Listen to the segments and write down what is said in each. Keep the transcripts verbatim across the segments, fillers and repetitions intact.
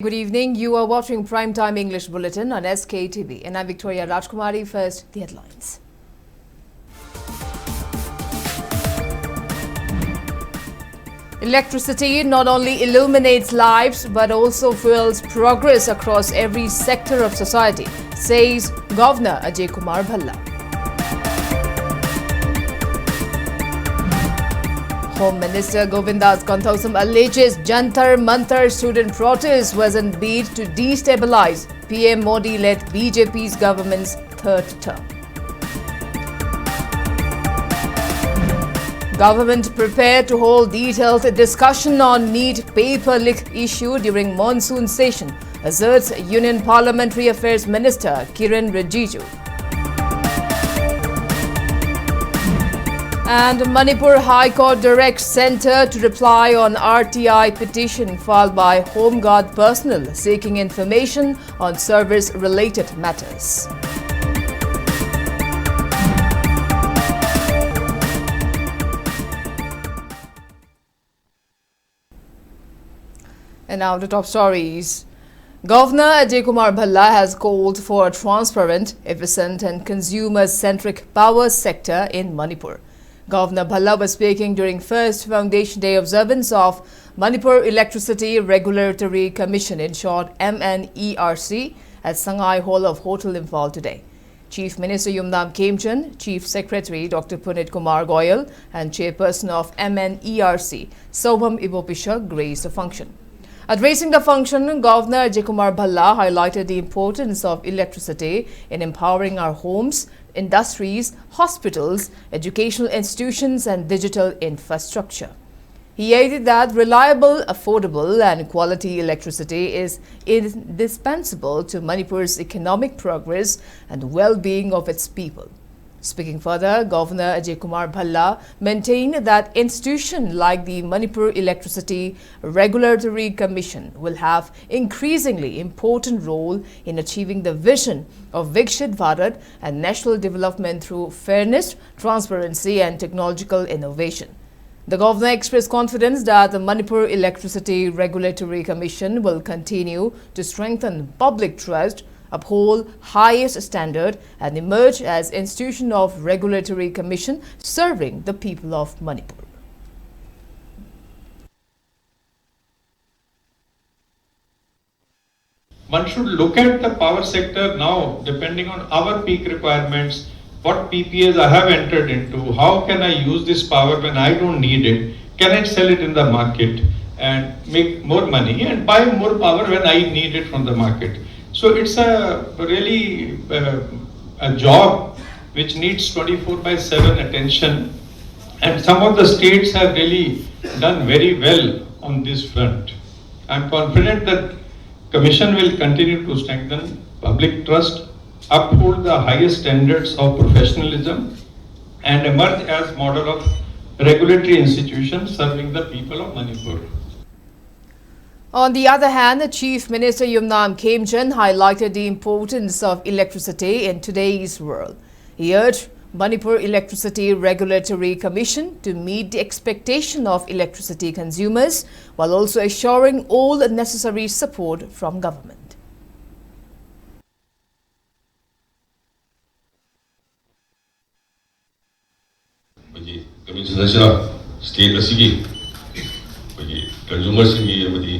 Good evening. You are watching Prime Time English Bulletin on S K T V. And I'm Victoria Rajkumari. First, the headlines. Electricity not only illuminates lives but also fuels progress across every sector of society, says Governor Ajay Kumar Bhalla. Home Minister Govindas Konthousam alleges Jantar Mantar student protest was a bid to destabilize P M Modi-led B J P's government's third term. Government prepared to hold detailed discussion on NEET paper leak issue during monsoon session, asserts Union Parliamentary Affairs Minister Kiren Rijiju. And Manipur High Court directs centre to reply on R T I petition filed by Home Guard personnel seeking information on service-related matters. And now the top stories. Governor Ajay Kumar Bhalla has called for a transparent, efficient and consumer-centric power sector in Manipur. Governor Bhalla was speaking during first Foundation Day observance of Manipur Electricity Regulatory Commission, in short M N E R C, at Sangai Hall of Hotel Imphal today. Chief Minister Yumnam Khemchand, Chief Secretary Doctor Punit Kumar Goyal, and Chairperson of M N E R C, Sobham Ibopisha, graced the function. Addressing the function, Governor Ajay Kumar Bhalla highlighted the importance of electricity in empowering our homes, industries, hospitals, educational institutions, and digital infrastructure. He added that reliable, affordable, and quality electricity is indispensable to Manipur's economic progress and well-being of its people. Speaking further, Governor Ajay Kumar Bhalla maintained that institutions like the Manipur Electricity Regulatory Commission will have increasingly important role in achieving the vision of Viksit Bharat and national development through fairness, transparency, and technological innovation. The governor expressed confidence that the Manipur Electricity Regulatory Commission will continue to strengthen public trust, uphold highest standard, and emerge as institution of regulatory commission serving the people of Manipur. One should look at the power sector now, depending on our peak requirements, what P P As I have entered into, how can I use this power when I don't need it? Can I sell it in the market and make more money and buy more power when I need it from the market? So it's a really uh, a job which needs twenty-four by seven attention, and some of the states have really done very well on this front. I'm confident that Commission will continue to strengthen public trust, uphold the highest standards of professionalism, and emerge as model of regulatory institutions serving the people of Manipur. On the other hand, the Chief Minister Yumnam Khemchand highlighted the importance of electricity in today's world. He urged Manipur Electricity Regulatory Commission to meet the expectation of electricity consumers while also assuring all necessary support from government. ꯑꯩꯈꯣꯏꯒꯤ commission ꯑꯁꯤꯅ state ꯑꯁꯤꯒꯤ ꯑꯩꯈꯣꯏꯒꯤ ꯀꯟꯖꯨꯃꯔꯁꯤꯡꯒꯤ ꯑꯃꯗꯤ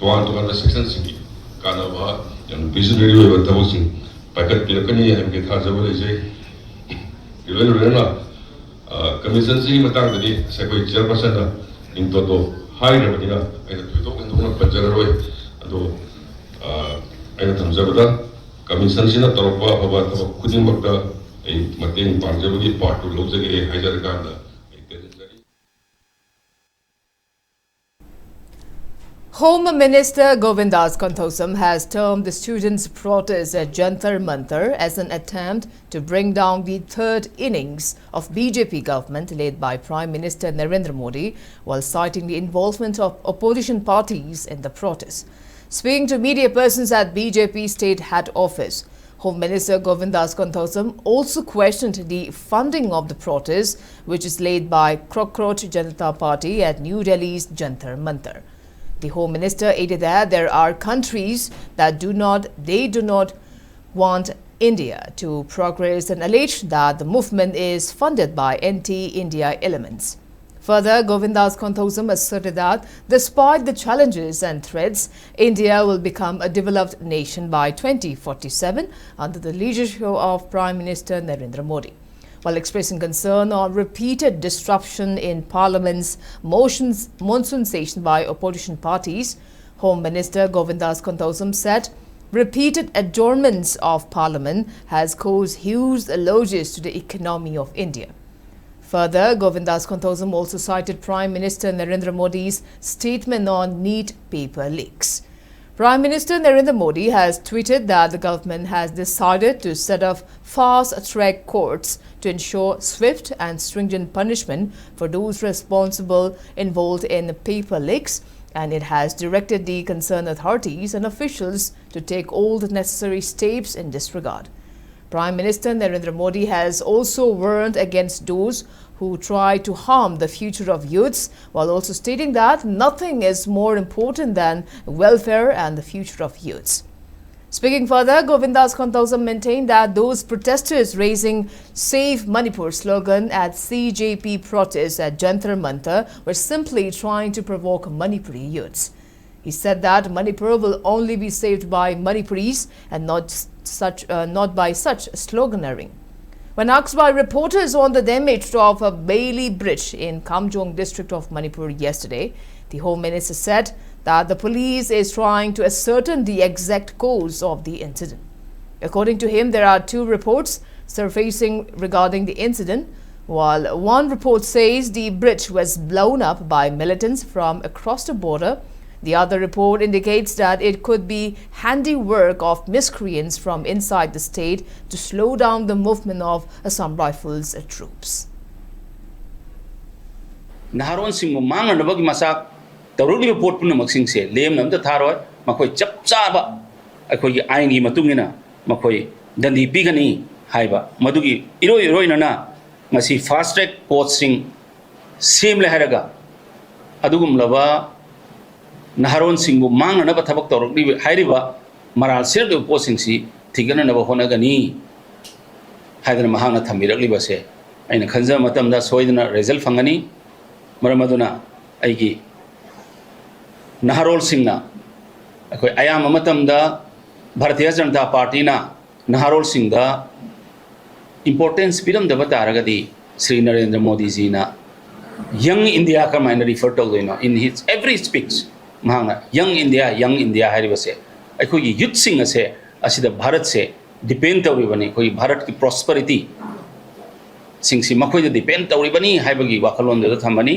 ꯇꯣꯉꯥꯟ ꯇꯣꯉꯥꯟꯕ ꯁꯦꯛꯁꯟꯁꯤꯡꯒꯤ ꯀꯥꯟꯅꯕ ꯌꯥꯝꯅ ꯚꯤꯖꯅꯔꯤ ꯑꯣꯏꯕ ꯊꯕꯛꯁꯤꯡ ꯄꯥꯏꯈꯠꯄꯤꯔꯛꯀꯅꯤ ꯍꯥꯏꯕꯒꯤ ꯊꯥꯖꯕ ꯂꯩꯖꯩ꯫ ꯏꯔꯣꯏ ꯂꯣꯏꯅꯅ ꯀꯃꯤꯁꯟꯁꯤꯒꯤ ꯃꯇꯥꯡꯗꯗꯤ ꯉꯁꯥꯏ ꯑꯩꯈꯣꯏ ꯆꯤꯌꯔꯄꯔꯁꯟꯅ ꯏꯪꯇꯣꯇꯣ ꯍꯥꯏꯈ꯭ꯔꯕꯅꯤꯅ ꯑꯩꯅ ꯊꯣꯏꯗꯣꯛ ꯍꯦꯟꯗꯣꯛꯅ ꯄꯟꯖꯔꯔꯣꯏ꯫ ꯑꯗꯣ ꯑꯩꯅ ꯊꯝꯖꯕꯗ ꯀꯃꯤꯁꯟꯁꯤꯅ ꯇꯧꯔꯛꯄ ꯑꯐꯕ ꯊꯕꯛ ꯈꯨꯗꯤꯡꯃꯛꯇ ꯑꯩ ꯃꯇꯦꯡ ꯄꯥꯡꯖꯕꯒꯤ ꯄꯥꯔꯠꯇꯨ ꯂꯧꯖꯒꯦ ꯍꯥꯏꯖꯔꯀꯥꯟꯗ ꯑꯩ ꯇꯦꯟꯖꯔꯤ꯫ Home Minister Govindas Konthoujam has termed the students' protest at Jantar Mantar as an attempt to bring down the third innings of B J P government led by Prime Minister Narendra Modi, while citing the involvement of opposition parties in the protest. Speaking to media persons at B J P state head office, Home Minister Govindas Konthoujam also questioned the funding of the protest, which is led by Kockroach Janata Party at New Delhi's Jantar Mantar. The Home Minister added that there are countries that do not, they do not want India to progress and alleged that the movement is funded by anti-India elements. Further, Govindas Konthoujam asserted that despite the challenges and threats, India will become a developed nation by twenty forty-seven under the leadership of Prime Minister Narendra Modi. While expressing concern on repeated disruption in Parliament's motions, monsoon session by opposition parties, Home Minister Govindas Konthoujam said repeated adjournments of Parliament has caused huge losses to the economy of India. Further, Govindas Konthoujam also cited Prime Minister Narendra Modi's statement on NEET paper leaks. Prime Minister Narendra Modi has tweeted that the government has decided to set up fast-track courts to ensure swift and stringent punishment for those responsible involved in paper leaks, and it has directed the concerned authorities and officials to take all the necessary steps in this regard. Prime Minister Narendra Modi has also warned against those who try to harm the future of youths, while also stating that nothing is more important than welfare and the future of youths. Speaking further, Govindas Konthoujam maintained that those protesters raising Save Manipur slogan at C J P protests at Jantar Mantar were simply trying to provoke Manipuri youths. He said that Manipur will only be saved by Manipuris and not s- such, uh, not by such sloganeering. When asked by reporters on the damage of a Bailey Bridge in Kamjong district of Manipur yesterday, the Home Minister said that the police is trying to ascertain the exact cause of the incident. According to him, there are two reports surfacing regarding the incident. While one report says the bridge was blown up by militants from across the border, the other report indicates that it could be handiwork of miscreants from inside the state to slow down the movement of Assam Rifles troops. ꯅꯍꯥꯔꯣꯟꯁꯤꯡꯕꯨ ꯃꯥꯡꯅꯅꯕꯒꯤ ꯃꯆꯥꯛ ꯇꯧꯔꯛꯂꯤꯕ ꯄꯣꯠ ꯄꯨꯝꯅꯃꯛꯁꯤꯡꯁꯦ ꯂꯦꯝꯅ ꯑꯝꯇ ꯊꯥꯔꯣꯏ꯫ ꯃꯈꯣꯏ ꯆꯞ ꯆꯥꯕ ꯑꯩꯈꯣꯏꯒꯤ ꯑꯥꯏꯟꯒꯤ ꯃꯇꯨꯡ ꯏꯟꯅ ꯃꯈꯣꯏ ꯗꯟꯗꯤ ꯄꯤꯒꯅꯤ ꯍꯥꯏꯕ, ꯃꯗꯨꯒꯤ ꯏꯔꯣꯏ ꯏꯔꯣꯏꯅꯅ ꯉꯁꯤ ꯐꯥꯁ ꯇ꯭ꯔꯦꯛ ꯀꯣꯔꯠꯁꯤꯡ ꯁꯦꯝꯂꯦ ꯍꯥꯏꯔꯒ ꯑꯗꯨꯒꯨꯝꯂꯕ ꯅꯍꯥꯔꯣꯟꯁꯤꯡꯕꯨ ꯃꯥꯡꯅꯅꯕ ꯊꯕꯛ ꯇꯧꯔꯛꯂꯤꯕ ꯍꯥꯏꯔꯤꯕ ꯃꯔꯥꯜ ꯁꯤꯔꯛꯂꯤꯕ ꯄꯣꯠꯁꯤꯡꯁꯤ ꯊꯤꯒꯠꯅꯅꯕ ꯍꯣꯠꯅꯒꯅꯤ ꯍꯥꯏꯗꯅ ꯃꯍꯥꯛꯅ ꯊꯝꯕꯤꯔꯛꯂꯤꯕꯁꯦ ꯑꯩꯅ ꯈꯟꯖꯕ ꯃꯇꯝꯗ ꯁꯣꯏꯗꯅ ꯔꯤꯖꯜ ꯐꯪꯒꯅꯤ꯫ ꯃꯔꯝ ꯑꯗꯨꯅ ꯑꯩꯒꯤ ꯅꯍꯥꯔꯣꯜꯁꯤꯡꯅ, ꯑꯩꯈꯣꯏ ꯑꯌꯥꯝꯕ ꯃꯇꯝꯗ ꯚꯥꯔꯇꯤꯌ ꯖꯅꯇꯥ ꯄꯥꯔꯇꯤꯅ ꯅꯍꯥꯔꯣꯜꯁꯤꯡꯗ ꯏꯝꯄꯣꯔꯇꯦꯟꯁ ꯄꯤꯔꯝꯗꯕ ꯇꯥꯔꯒꯗꯤ ꯁ꯭ꯔꯤ ꯅꯔꯦꯟꯗ꯭ꯔ ꯃꯣꯗꯤꯖꯤꯅ ꯌꯪ ꯏꯟꯗꯤꯌꯥ ꯀꯃꯥꯏꯅ ꯔꯤꯐꯔ ꯇꯧꯗꯣꯏꯅꯣ? In his every speech ꯃꯍꯥꯛꯅ ꯌꯪ ꯏꯟꯗꯤꯌꯥ, ꯌꯪ ꯏꯟꯗꯤꯌꯥ ꯍꯥꯏꯔꯤꯕꯁꯦ ꯑꯩꯈꯣꯏꯒꯤ ꯌꯨꯠꯁꯤꯡ ꯑꯁꯦ ꯑꯁꯤꯗ ꯚꯥꯔꯠꯁꯦ ꯗꯤꯄꯦꯟ ꯇꯧꯔꯤꯕꯅꯤ, ꯑꯩꯈꯣꯏꯒꯤ ꯚꯥꯔꯠꯀꯤ ꯄ꯭ꯔꯣꯁꯄꯔꯤꯇꯤ ꯁꯤꯡꯁꯤ ꯃꯈꯣꯏꯗ ꯗꯤꯄꯦꯟ ꯇꯧꯔꯤꯕꯅꯤ ꯍꯥꯏꯕꯒꯤ ꯋꯥꯈꯜꯂꯣꯟꯗꯨꯗ ꯊꯝꯕꯅꯤ꯫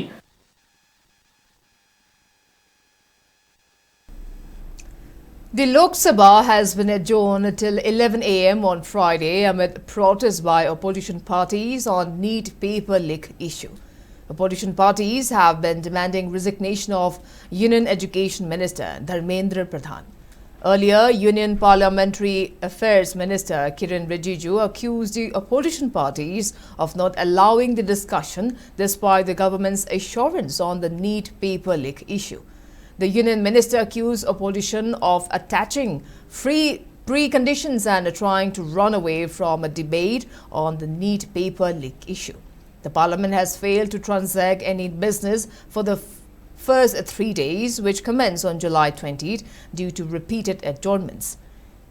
The Lok Sabha has been adjourned till eleven a m on Friday amid protests by opposition parties on NEET paper leak issue. Opposition parties have been demanding resignation of Union Education Minister Dharmendra Pradhan. Earlier, Union Parliamentary Affairs Minister Kiren Rijiju accused the opposition parties of not allowing the discussion despite the government's assurance on the NEET paper leak issue. The Union Minister accused opposition of attaching free preconditions and trying to run away from a debate on the NEET paper leak issue. The parliament has failed to transact any business for the f- first three days, which commenced on July twentieth due to repeated adjournments.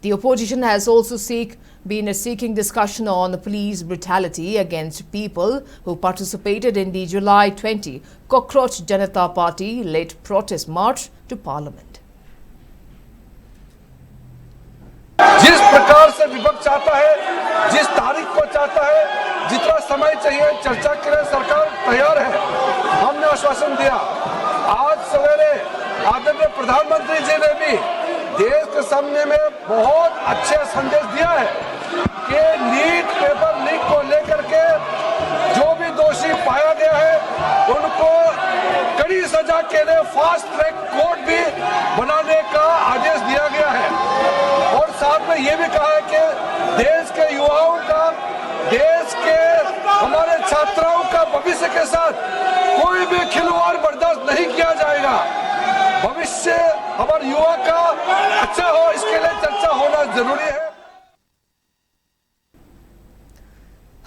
The opposition has also seek, been seeking discussion on the police brutality against people who participated in the July twenty Cockroach Janata Party led protest march to parliament. जिस प्रकार से विपक्ष चाहता है, जिस तारीख को चाहता है, जितना समय चाहिए चर्चा के लिए सरकार तैयार है। हमने आश्वासन दिया। आज सवेरे आदरणीय प्रधानमंत्री जी ने भी देश के सामने में बहुत अच्छा संदेश दिया है कि नीट पेपर लीक को लेकर के जो भी दोषी पाया गया है उनको कड़ी सजा के लिए फास्ट ट्रैक कोर्ट भी बनाने का आदेश दिया गया है। और साथ में ये भी कहा है कि देश के युवाओं का, देश के हमारे छात्राओं का भविष्य के साथ कोई भी खिलवाड़ बर्दाश्त नहीं किया जाएगा। भविष्य हमारे युवा का अच्छा हो, इसके लिए चर्चा होना जरूरी है।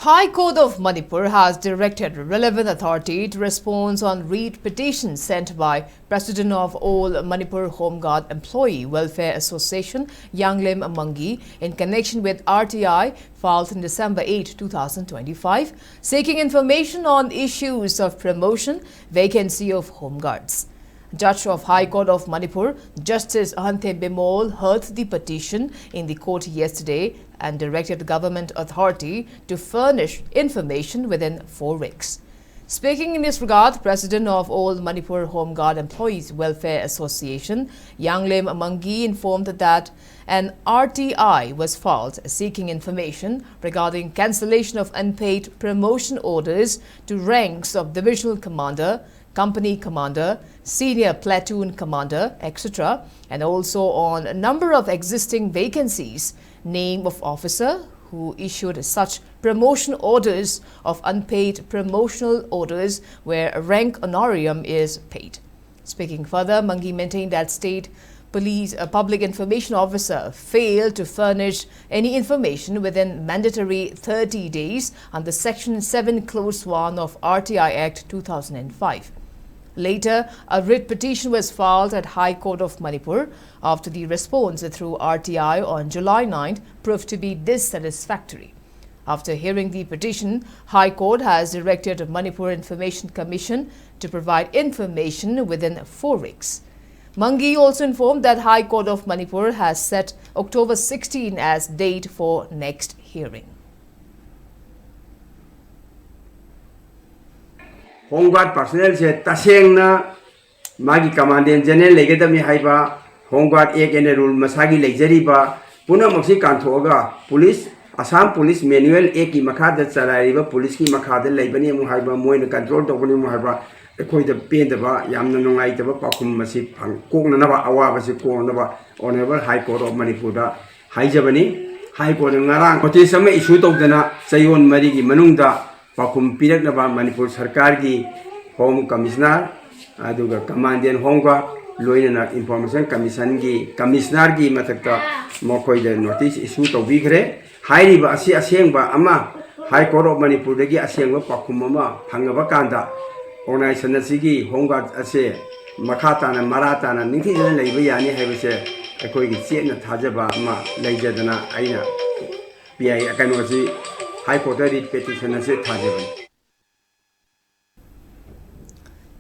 High Court of Manipur has directed relevant authority to response on writ petition sent by President of All Manipur Home Guard Employee Welfare Association, Yanglim Mangi, in connection with R T I filed in December eighth, two thousand twenty-five, seeking information on issues of promotion, vacancy of Home Guards. Judge of High Court of Manipur, Justice Ahanthe Bemol, heard the petition in the court yesterday and directed the government authority to furnish information within four weeks. Speaking in this regard, President of All Manipur Home Guard Employees Welfare Association, Yanglim Mangi, informed that an R T I was filed seeking information regarding cancellation of unpaid promotion orders to ranks of divisional commander, company commander, senior platoon commander, et cetera, and also on a number of existing vacancies, name of officer who issued such promotion orders of unpaid promotional orders where rank honorarium is paid. Speaking further, Mangi maintained that state police, a public information officer, failed to furnish any information within mandatory thirty days under Section seven, Clause one of R T I Act two thousand five. Later, a writ petition was filed at High Court of Manipur after the response through R T I on July ninth proved to be dissatisfactory. After hearing the petition, High Court has directed Manipur Information Commission to provide information within four weeks. Mangi also informed that High Court of Manipur has set October sixteen as date for next hearing. Home Guard personnelꯁꯦ ꯇꯁꯦꯡꯅ ꯃꯥꯒꯤ Commandant General ꯂꯩꯒꯗꯕꯅꯤ ꯍꯥꯏꯕ Home Guard Act and Rule ꯃꯁꯥꯒꯤ ꯂꯩꯖꯔꯤꯕ ꯄꯨꯝꯅꯃꯛꯁꯤ ꯀꯥꯟꯊꯣꯛꯑꯒ police, Assam Police Manual Actꯀꯤ ꯃꯈꯥꯗ ꯆꯂꯥꯏꯔꯤꯕ policeꯀꯤ ꯃꯈꯥꯗ ꯂꯩꯕꯅꯤ ꯑꯃꯨꯛ ꯍꯥꯏꯕ, ꯃꯣꯏꯅ control ꯇꯧꯕꯅꯤ ꯑꯃꯨꯛ ꯍꯥꯏꯕ, ꯑꯩꯈꯣꯏꯗ ꯄꯦꯟꯗꯕ, ꯌꯥꯝꯅ ꯅꯨꯡꯉꯥꯏꯇꯕ ꯄꯥꯎꯈꯨꯝ ꯑꯁꯤ ꯐꯪ-, ꯀꯣꯛꯅꯅꯕ, ꯑꯋꯥꯕꯁꯤ ꯀꯣꯛꯅꯅꯕ Honourable High Court of ꯃꯅꯤꯄꯨꯔꯗ ꯍꯥꯏꯖꯕꯅꯤ꯫ ꯍꯥꯏ ꯀꯣꯔꯠꯅ ꯉꯔꯥꯡ ꯅꯣꯇꯤꯁ ꯑꯃ ꯏꯁꯨ ꯇꯧꯗꯅ ꯆꯌꯣꯜ ꯃꯔꯤꯒꯤ ꯃꯅꯨꯡꯗ ꯄꯥꯎꯈꯨꯝ ꯄꯤꯔꯛꯅꯕ ꯃꯅꯤꯄꯨꯔ ꯁꯔꯀꯥꯔꯒꯤ ꯍꯣꯝ ꯀꯃꯤꯁꯅꯔ, ꯑꯗꯨꯒ ꯀꯃꯥꯟꯗꯦꯟ ꯍꯣꯝ ꯒꯥꯔꯗ, ꯂꯣꯏꯅꯅ ꯏꯟꯐꯣꯔꯃꯦꯁꯟ ꯀꯃꯤꯁꯟꯒꯤ ꯀꯃꯤꯁꯅꯔꯒꯤ ꯃꯊꯛꯇ ꯃꯈꯣꯏꯗ ꯅꯣꯇꯤꯁ ꯏꯁꯨ ꯇꯧꯕꯤꯈ꯭ꯔꯦ꯫ ꯍꯥꯏꯔꯤꯕ ꯑꯁꯤ ꯑꯁꯦꯡꯕ ꯑꯃ ꯍꯥꯏ ꯀꯣꯔꯠ ꯑꯣꯐ ꯃꯅꯤꯄꯨꯔꯗꯒꯤ ꯑꯁꯦꯡꯕ ꯄꯥꯎꯈꯨꯝ ꯑꯃ ꯐꯪꯉꯕ ꯀꯥꯟꯗ ꯑꯣꯔꯒꯅꯥꯏꯖꯦꯁꯟ ꯑꯁꯤꯒꯤ ꯍꯣꯝ ꯒꯥꯔꯗ ꯑꯁꯦ ꯃꯈꯥ ꯇꯥꯅ, ꯃꯔꯥ ꯇꯥꯅ, ꯅꯤꯡꯊꯤꯖꯅ ꯂꯩꯕ ꯌꯥꯅꯤ ꯍꯥꯏꯕꯁꯦ ꯑꯩꯈꯣꯏꯒꯤ ꯆꯦꯠꯅ ꯊꯥꯖꯕ ꯑꯃ ꯂꯩꯖꯗꯅ ꯑꯩꯅ ꯄꯤ ꯑꯥꯏ, ꯀꯩꯅꯣꯁꯤ, ꯍꯥꯏ ꯀꯣꯔꯠꯇ ꯔꯤꯠ ꯄꯦꯇꯤꯁꯟ ꯑꯁꯤ ꯊꯥꯖꯕꯅꯤ꯫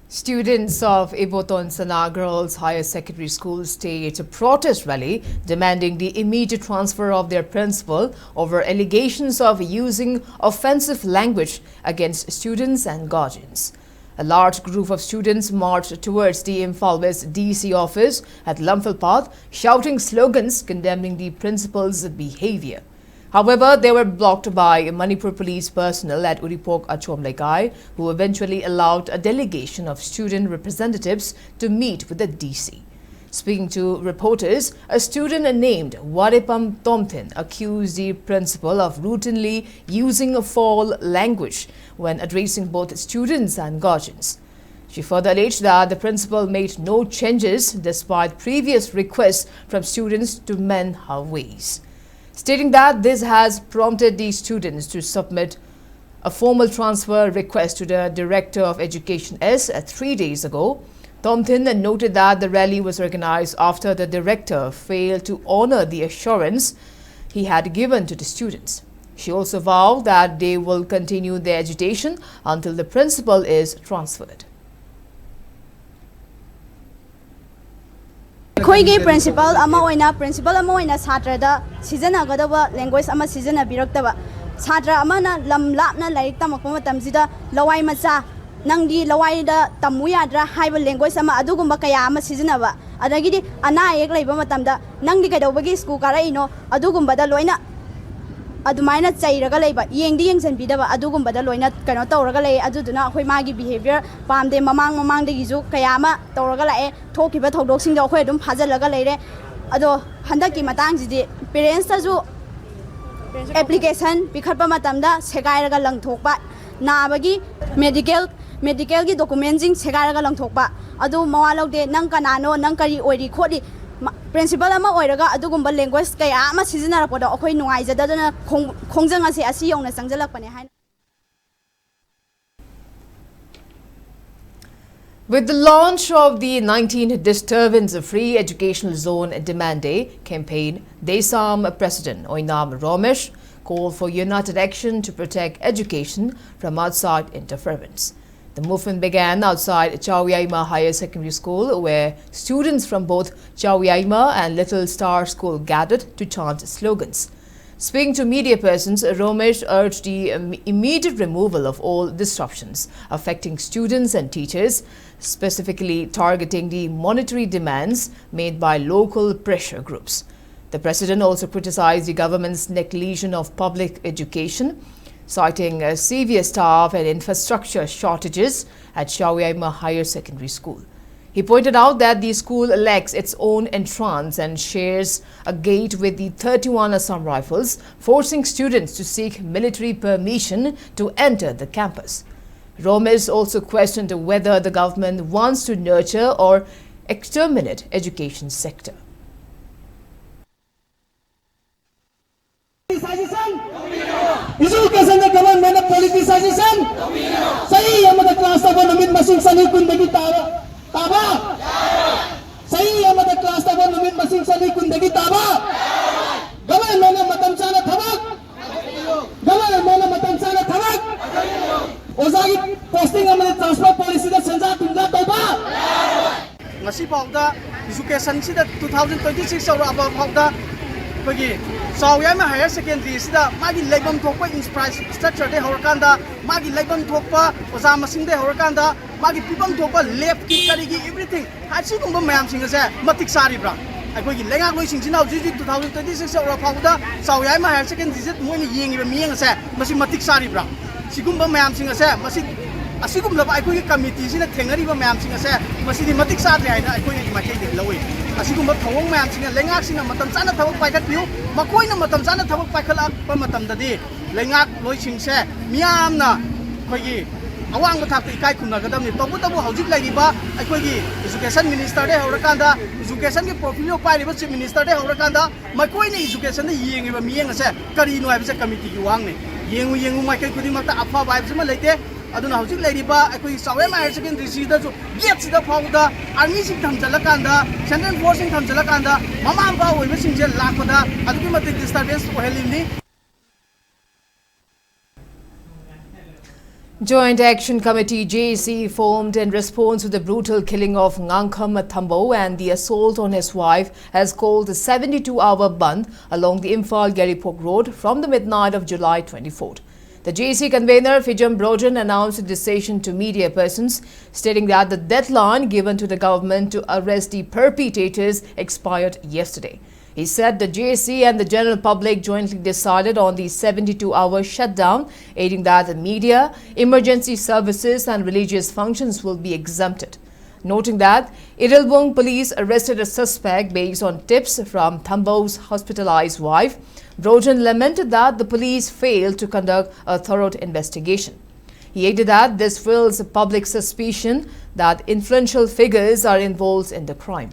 Students of Ibotonsana Girls Higher Secondary School staged a protest rally demanding the immediate transfer of their principal over allegations of using offensive language against students and guardians. A large group of students marched towards the Imphal West D C office at Lamphel Path, shouting slogans condemning the principal's behavior. However, they were blocked by Manipur police personnel at Uripok Achom Lekai, who eventually allowed a delegation of student representatives to meet with the D C. Speaking to reporters, a student named Warepam Tomthin accused the principal of routinely using foul language when addressing both students and guardians. She further alleged that the principal made no changes despite previous requests from students to mend her ways, stating that this has prompted the students to submit a formal transfer request to the Director of Education S three days ago. Tomthin noted that the rally was organized after the director failed to honor the assurance he had given to the students. She also vowed that they will continue their agitation until the principal is transferred. ꯑꯩꯈꯣꯏꯒꯤ principle ꯑꯃ ꯑꯣꯏꯅ principle ꯑꯃ ꯑꯣꯏꯅ ꯁꯥꯇ꯭ꯔꯗ ꯁꯤꯖꯤꯟꯅꯒꯗꯕ language ꯑꯃ ꯁꯤꯖꯤꯟꯅꯕꯤꯔꯛꯇꯕ, ꯁꯥꯇ꯭ꯔ ꯑꯃꯅ ꯂꯝ ꯂꯥꯞꯅ ꯂꯥꯏꯔꯤꯛ ꯇꯝꯃꯛꯄ ꯃꯇꯝꯁꯤꯗ ꯂꯋꯥꯏ ꯃꯆꯥ, ꯅꯪꯗꯤ ꯂꯋꯥꯏꯗ ꯇꯝꯃꯨ ꯌꯥꯗ꯭ꯔꯥ ꯍꯥꯏꯕ ꯂꯦꯡꯒ꯭ꯋꯦꯖ ꯑꯃ, ꯑꯗꯨꯒꯨꯝꯕ ꯀꯌꯥ ꯑꯃ ꯁꯤꯖꯤꯟꯅꯕ, ꯑꯗꯒꯤꯗꯤ ꯑꯅꯥ ꯑꯌꯦꯛ ꯂꯩꯕ ꯃꯇꯝꯗ ꯅꯪꯗꯤ ꯀꯩꯗꯧꯕꯒꯤ ꯁ꯭ꯀꯨꯜ ꯀꯥꯔꯛꯏꯅꯣ, ꯑꯗꯨꯒꯨꯝꯕꯗ ꯂꯣꯏꯅ ꯑꯗꯨꯃꯥꯏꯅ ꯆꯩꯔꯒ ꯂꯩꯕ, ꯌꯦꯡꯗꯤ ꯌꯦꯡꯁꯤꯟꯕꯤꯗꯕ, ꯑꯗꯨꯒꯨꯝꯕꯗ ꯂꯣꯏꯅ ꯀꯩꯅꯣ ꯇꯧꯔꯒ ꯂꯩ꯫ ꯑꯗꯨꯗꯨꯅ ꯑꯩꯈꯣꯏ ꯃꯥꯒꯤ ꯕꯤꯍꯦꯕꯤꯌꯔ ꯄꯥꯝꯗꯦ꯫ ꯃꯃꯥꯡ ꯃꯃꯥꯡꯗꯒꯤꯁꯨ ꯀꯌꯥ ꯑꯃ ꯇꯧꯔꯒ ꯂꯥꯛꯑꯦ꯫ ꯊꯣꯛꯈꯤꯕ ꯊꯧꯗꯣꯛꯁꯤꯡꯗꯣ ꯑꯩꯈꯣꯏ ꯑꯗꯨꯝ ꯐꯥꯖꯤꯜꯂꯒ ꯂꯩꯔꯦ꯫ ꯑꯗꯣ ꯍꯟꯗꯛꯀꯤ ꯃꯇꯥꯡꯁꯤꯗꯤ parents ꯇꯁꯨ application ꯄꯤꯈꯠꯄ ꯃꯇꯝꯗ ꯁꯦꯒꯥꯏꯔꯒ ꯂꯪꯊꯣꯛꯄ, ꯅꯥꯕꯒꯤ medical, medical ꯒꯤ document ꯁꯤꯡ ꯁꯦꯒꯥꯏꯔꯒ ꯂꯪꯊꯣꯛꯄ, ꯑꯗꯨ ꯃꯋꯥ ꯂꯧꯗꯦ, ꯅꯪ ꯀꯅꯥꯅꯣ, ꯅꯪ ꯀꯔꯤ ꯑꯣꯏꯔꯤ ꯈꯣꯠꯂꯤ, ꯃ-, principal ꯑꯃ ꯑꯣꯏꯔꯒ ꯑꯗꯨꯒꯨꯝꯕ language ꯀꯌꯥ ꯑꯃ ꯁꯤꯖꯤꯟꯅꯔꯛꯄꯗꯣ ꯑꯩꯈꯣꯏ ꯅꯨꯡꯉꯥꯏꯖꯗꯗꯅ ꯈꯣꯡ-, ꯈꯣꯡꯖꯪ ꯑꯁꯦ ꯑꯁꯤ ꯌꯧꯅ ꯆꯪꯁꯤꯜꯂꯛꯄꯅꯦ ꯍꯥꯏꯅ꯫ With the launch of the nineteenth Disturbance Free Educational Zone Demand Day campaign, DESAM President Oinam Romesh called for united action to protect education from outside interference. The movement began outside Chaoyaima Higher Secondary School, where students from both Chaoyaima and Little Star School gathered to chant slogans. Speaking to media persons, Romesh urged the, um, immediate removal of all disruptions affecting students and teachers, specifically targeting the monetary demands made by local pressure groups. The president also criticized the government's negligence of public education, citing, uh, severe staff and infrastructure shortages at Chaoyaima Higher Secondary School. He pointed out that the school lacks its own entrance and shares a gate with the thirty-one Assam Rifles, forcing students to seek military permission to enter the campus. Romesh also questioned whether the government wants to nurture or exterminate education sector. Politicization. Education the government ꯅ politicization. ꯆꯍꯤ ꯑꯃꯗ class ꯇꯧꯕ ꯅꯨꯃꯤꯠ ꯃꯁꯤꯡ ꯆꯅꯤ ꯀꯨꯟꯗꯒꯤ ꯇꯥꯕ, ꯇꯥꯕ꯫ ꯆꯍꯤ ꯑꯃꯗ class ꯇꯧꯕ ꯅꯨꯃꯤꯠ ꯃꯁꯤꯡ ꯆꯅꯤ ꯀꯨꯟꯗꯒꯤ ꯇꯥꯕ꯫ Government ꯅ ꯃꯇꯝ ꯆꯥꯅ ꯊꯕꯛ꯫ Government ꯅ ꯃꯇꯝ ꯆꯥꯅ ꯊꯕꯛ꯫ ꯑꯣꯖꯥꯒꯤ posting ꯑꯃꯗꯤ transfer policy ꯗ ꯁꯦꯟꯖꯥ ꯊꯨꯝꯖꯥ ꯇꯧꯕ꯫ ꯉꯁꯤ ꯐꯥꯎꯗ education ꯁꯤꯗ two thousand twenty six ꯌꯧꯔꯛꯑꯕ ꯐꯥꯎꯗ ꯑꯩꯈꯣꯏꯒꯤ ꯆꯥꯎꯌꯥꯏꯃ higher secondary ꯁꯤꯗ ꯃꯥꯒꯤ ꯂꯩꯐꯝ ꯊꯣꯛꯄ infrastructure ꯗꯩ ꯍꯧꯔꯀꯥꯟꯗ, ꯃꯥꯒꯤ ꯂꯩꯐꯝ ꯊꯣꯛꯄ ꯑꯣꯖꯥ ꯃꯁꯤꯡꯗꯩ ꯍꯧꯔꯀꯥꯟꯗ, ꯃꯥꯒꯤ ꯄꯤꯐꯝ ꯊꯣꯛꯄ lab ꯀꯤ ꯀꯔꯤꯒꯤ everything, ꯑꯁꯤꯒꯨꯝꯕ ꯃꯌꯥꯝꯁꯤꯡ ꯑꯁꯦ ꯃꯇꯤꯛ ꯆꯥꯔꯤꯕ꯭ꯔꯥ? ꯑꯩꯈꯣꯏꯒꯤ ꯂꯩꯉꯥꯛꯂꯣꯏꯁꯤꯡꯁꯤꯅ ꯍꯧꯖꯤꯛ ꯍꯧꯖꯤꯛ two thousand twenty six ꯌꯧꯔꯛꯑ ꯐꯥꯎꯕꯗ ꯆꯥꯎꯌꯥꯏꯃ higher secondary ꯁꯤ ꯃꯣꯏꯅ ꯌꯦꯡꯉꯤꯕ ꯃꯤꯠꯌꯦꯡ ꯑꯁꯦ ꯃꯁꯤ ꯃꯇꯤꯛ ꯆꯥꯔꯤꯕ꯭ꯔꯥ? ꯁꯤꯒꯨꯝꯕ ꯃꯌꯥꯝꯁꯤꯡ ꯑꯁꯦ, ꯃꯁꯤ, ꯑꯁꯤꯒꯨꯝꯂꯕ ꯑꯩꯈꯣꯏꯒꯤ committee ꯁꯤꯅ ꯊꯦꯡꯅꯔꯤꯕ ꯃꯌꯥꯝꯁꯤꯡ ꯑꯁꯦ ꯃꯁꯤꯗꯤ ꯃꯇꯤꯛ ꯆꯥꯗ꯭ꯔꯦ ꯍꯥꯏꯅ ꯑꯩꯈꯣꯏꯅ ꯃꯥꯏꯀꯩꯗꯒꯤ ꯂꯧꯏ꯫ ꯑꯁꯤꯒꯨꯝꯕ ꯊꯧꯑꯣꯡ ꯃꯌꯥꯝꯁꯤꯅ ꯂꯩꯉꯥꯛꯁꯤꯅ ꯃꯇꯝ ꯆꯥꯅ ꯊꯕꯛ ꯄꯥꯏꯈꯠꯄꯤꯌꯨ꯫ ꯃꯈꯣꯏꯅ ꯃꯇꯝ ꯆꯥꯅ ꯊꯕꯛ ꯄꯥꯏꯈꯠꯂꯛꯄ ꯃꯇꯝꯗꯗꯤ ꯂꯩꯉꯥꯛꯂꯣꯏꯁꯤꯡꯁꯦ ꯃꯤꯌꯥꯝꯅ ꯑꯩꯈꯣꯏꯒꯤ ꯑꯋꯥꯡꯕ ꯊꯥꯛꯇ ꯏꯀꯥꯏ ꯈꯨꯝꯅꯒꯗꯕꯅꯤ꯫ ꯇꯧꯕꯇꯕꯨ ꯍꯧꯖꯤꯛ ꯂꯩꯔꯤꯕ ꯑꯩꯈꯣꯏꯒꯤ education ministerꯗꯩ ꯍꯧꯔꯀꯥꯟꯗ, educationꯒꯤ portfolio ꯄꯥꯏꯔꯤꯕ chief ministerꯗꯩ ꯍꯧꯔꯀꯥꯟꯗ ꯃꯈꯣꯏꯅ educationꯗ ꯌꯦꯡꯉꯤꯕ ꯃꯤꯠꯌꯦꯡ ꯑꯁꯦ ꯀꯔꯤꯅꯣ ꯍꯥꯏꯕꯁꯦ committeeꯒꯤ ꯋꯥꯍꯪꯅꯤ꯫ ꯌꯦꯡꯉꯨ ꯌꯦꯡꯉꯨ ꯃꯥꯏꯀꯩ ꯈꯨꯗꯤꯡꯃꯛꯇ ꯑꯐꯕ ꯍꯥꯏꯕꯁꯤꯃ ꯂꯩꯇꯦ꯫ ꯑꯗꯨꯅ ꯍꯧꯖꯤꯛ ꯂꯩꯔꯤꯕ ꯑꯩꯈꯣꯏꯒꯤ ꯆꯥꯎꯔꯦꯝ higher secondaryꯁꯤꯗꯁꯨ gateꯁꯤꯗ ꯐꯥꯎꯕꯗ armyꯁꯤꯡ ꯊꯝꯖꯤꯜꯂꯀꯥꯟꯗ, central forceꯁꯤꯡ ꯊꯝꯖꯤꯜꯂꯀꯥꯟꯗ ꯃꯃꯥ ꯃꯄꯥ ꯑꯣꯏꯕꯁꯤꯡꯁꯦ ꯂꯥꯛꯄꯗ ꯑꯗꯨꯛꯀꯤ ꯃꯇꯤꯛ disturbance ꯑꯣꯏꯍꯜꯂꯤꯕꯅꯤ꯫ Joint Action Committee, J A C, formed in response to the brutal killing of Ngangkham Thambou and the assault on his wife, has called a seventy-two hour bandh along the Imphal Yairipok road from the midnight of July twenty-fourth. The J A C convener Phijam Brojan announced the decision to media persons, stating that the deadline given to the government to arrest the perpetrators expired yesterday. He said the J A C and the general public jointly decided on the seventy-two hour shutdown, adding that the media, emergency services, and religious functions will be exempted. Noting that Irelbung police arrested a suspect based on tips from Thambou's hospitalized wife, Brojan lamented that the police failed to conduct a thorough investigation. He added that this fuels public suspicion that influential figures are involved in the crime.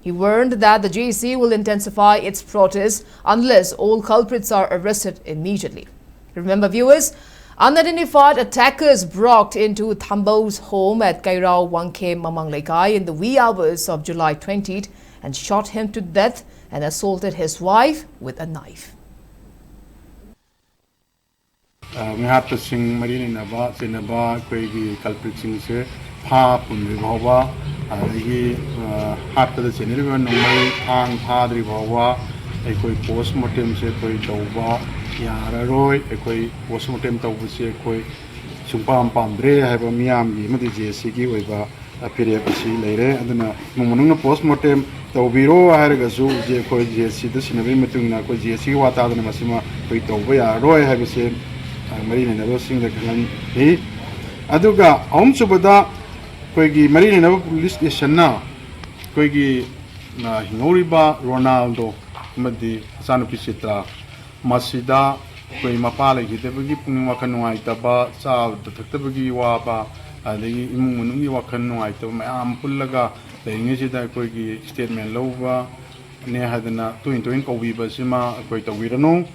He warned that the J A C will intensify its protests unless all culprits are arrested immediately. Remember, viewers, unidentified attackers broke into Thambou's home at Kairao Wangkhem Mamang Leikai in the wee hours of July twentieth and shot him to death and assaulted his wife with a knife. ꯃꯤꯍꯥꯠꯄꯁꯤꯡ ꯃꯔꯤ ꯂꯩꯅꯕ ꯆꯦꯟꯅꯕ ꯑꯩꯈꯣꯏꯒꯤ culpritꯁꯤꯡꯁꯦ ꯐꯥ ꯄꯨꯟꯗ꯭ꯔꯤ ꯐꯥꯎꯕ, ꯑꯗꯒꯤ ꯍꯥꯠꯄꯗ ꯆꯦꯟꯅꯔꯤꯕ ꯅꯣꯡꯃꯩ ꯊꯥꯡ ꯐꯥꯗ꯭ꯔꯤ ꯐꯥꯎꯕ ꯑꯩꯈꯣꯏ post mortemꯁꯦ ꯑꯩꯈꯣꯏ ꯇꯧꯕ ꯌꯥꯔꯔꯣꯏ꯫ ꯑꯩꯈꯣꯏ post mortem ꯇꯧꯕꯁꯦ ꯑꯩꯈꯣꯏ ꯁꯨꯡꯄꯥꯝ ꯄꯥꯝꯗ꯭ꯔꯦ ꯍꯥꯏꯕ ꯃꯤꯌꯥꯝꯒꯤ ꯑꯃꯗꯤ J A Cꯒꯤ ꯑꯣꯏꯕ ꯐꯤꯔꯦꯞ ꯑꯁꯤ ꯂꯩꯔꯦ꯫ ꯑꯗꯨꯅ ꯏꯃꯨꯡ ꯃꯅꯨꯡꯅ post mortem ꯇꯧꯕꯤꯔꯣ ꯍꯥꯏꯔꯒꯁꯨ ꯍꯧꯖꯤꯛ ꯑꯩꯈꯣꯏ J A Cꯗ ꯁꯤꯟꯅꯕꯒꯤ ꯃꯇꯨꯡ ꯏꯟꯅ ꯑꯩꯈꯣꯏ J A Cꯒꯤ ꯋꯥ ꯇꯥꯗꯅ ꯃꯁꯤꯃ ꯑꯩꯈꯣꯏ ꯇꯧꯕ ꯌꯥꯔꯔꯣꯏ ꯍꯥꯏꯕꯁꯦ ꯃꯔꯤ ꯂꯩꯅꯕꯁꯤꯡꯗ ꯈꯪꯍꯟꯅꯤ꯫ ꯑꯗꯨꯒ ꯑꯍꯨꯝꯁꯨꯕꯗ ꯑꯩꯈꯣꯏꯒꯤ ꯃꯔꯤ ꯂꯩꯅꯕ police stationꯅ ꯑꯩꯈꯣꯏꯒꯤ ꯑ, ꯍꯤꯡꯍꯧꯔꯤꯕ ꯔꯣꯅꯥꯜꯗꯣ ꯑꯃꯗꯤ ꯃꯆꯥꯅꯨꯄꯤ ꯆꯤꯇ꯭ꯔꯥ, ꯃꯁꯤꯗ ꯑꯩꯈꯣꯏ ꯃꯄꯥ ꯂꯩꯈꯤꯗꯕꯒꯤ ꯄꯨꯛꯅꯤꯡ ꯋꯥꯈꯜ ꯅꯨꯡꯉꯥꯏꯇꯕ, ꯆꯥꯕ ꯊꯛꯇꯕꯒꯤ ꯋꯥꯕ, ꯑꯗꯒꯤ ꯏꯃꯨꯡ ꯃꯅꯨꯡꯒꯤ ꯋꯥꯈꯜ ꯅꯨꯡꯉꯥꯏꯇꯕ ꯃꯌꯥꯝ ꯄꯨꯜꯂꯒ ꯂꯩꯔꯤꯉꯩꯁꯤꯗ ꯑꯩꯈꯣꯏꯒꯤ statement ꯂꯧꯕꯅꯦ ꯍꯥꯏꯗꯅ ꯇꯣꯏꯅ ꯇꯣꯏꯅ ꯀꯧꯕꯤꯕꯁꯤꯃ ꯑꯩꯈꯣꯏ ꯇꯧꯕꯤꯔꯅꯨ꯫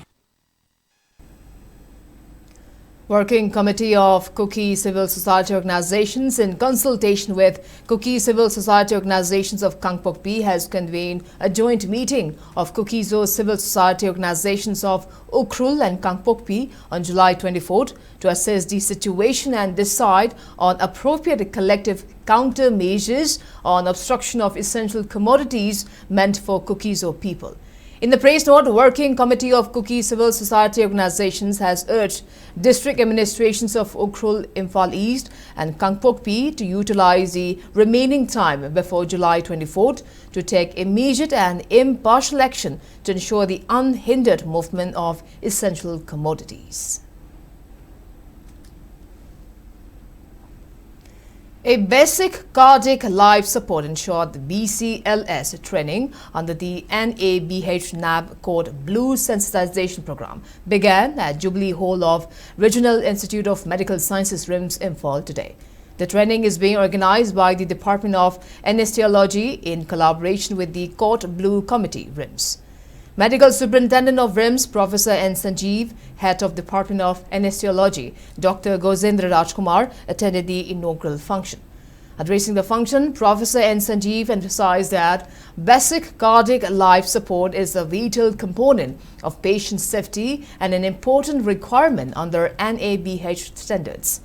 Working Committee of Kuki Civil Society Organizations, in consultation with Kuki Civil Society Organizations of Kangpokpi, has convened a joint meeting of Kuki-Zo Civil Society Organizations of Ukhrul and Kangpokpi on July twenty-fourth to assess the situation and decide on appropriate collective countermeasures on obstruction of essential commodities meant for Kuki-Zo people. In the press note, Working Committee of Kuki Civil Society Organizations has urged district administrations of Ukhrul, Imphal East, and Kangpokpi to utilize the remaining time before July twenty-fourth to take immediate and impartial action to ensure the unhindered movement of essential commodities. A basic cardiac life support in short, B C L S training under the N A B H nab code Blue Sensitization Program began at Jubilee Hall of Regional Institute of Medical Sciences, RIMS, Imphal today. The training is being organized by the Department of Anesthesiology in collaboration with the Code Blue Committee, RIMS. Medical Superintendent of RIMS, Professor N Sanjeev, Head of Department of Anesthesiology, Doctor Gojendra Rajkumar, attended the inaugural function. Addressing the function, Professor N Sanjeev emphasized that basic cardiac life support is a vital component of patient safety and an important requirement under N A B H standards.